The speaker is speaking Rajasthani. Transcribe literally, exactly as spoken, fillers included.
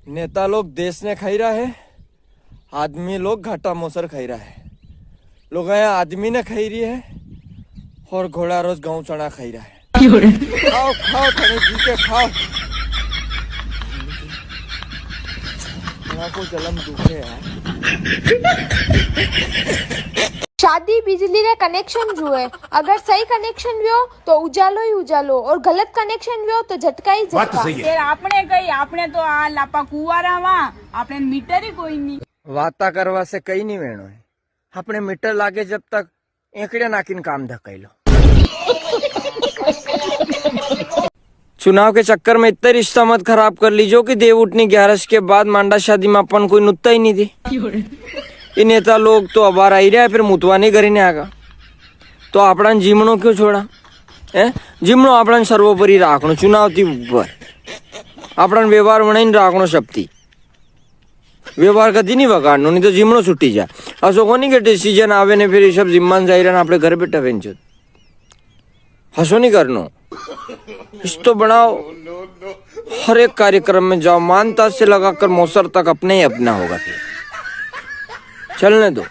नेता लोग देश ने खाई रहा है, आदमी लोग घाटा मोसर खाई रहा है। लोग यहाँ आदमी ने खाई रही है और घोड़ा रोज गऊं चणा खाई रहा है। खाओ, खाओ, थने जी के खाओ। ना को जलम दुखे यार। शादी बिजली रे कनेक्शन जुए, अगर सही कनेक्शन व्यो तो उजालो ही उजालो और गलत कनेक्शन व्यो तो झटका ही झटका। यार आपने कही, आपने तो आ लापा कुआरा वा, आपने मीटर ही कोई नी। वाता करवा से कई नी वेणो है, अपने मीटर लागे जब तक एकड़े नाकिन काम धकाई लो। चुनाव के चक्कर में इतना रिश्ता मत खराब कर लीजो कि देव उठनी ग्यारस के बाद मांडा शादी में अपन कोई नुत्ता ही नहीं दी। ये नेता लोग तो अबार आई रहा है, फिर मुतवा नहीं घरे नहीं आगा। तो आपड़ा ने जीमणो क्यों छोड़ा है? जीमणो आपड़ा ने सर्वोपरि राखणो, चुनाव थी ऊपर आपड़ा ने व्यवहार बनाई राखणो शक्ति। व्यवहार कदी नहीं बगाड़नो, नहीं तो जीमणो छुट्टी जा। असो कोनी के डिसीजन आवे ने फिर ये सब जिम्मान जाई रहना अपने घर बैठा बेंचो। हसो नहीं करनो। इस तो बनाओ, हर एक कार्यक्रम में जाओ, मानता से लगाकर मौसर तक अपने ही अपना होगा फिर। चलने दो।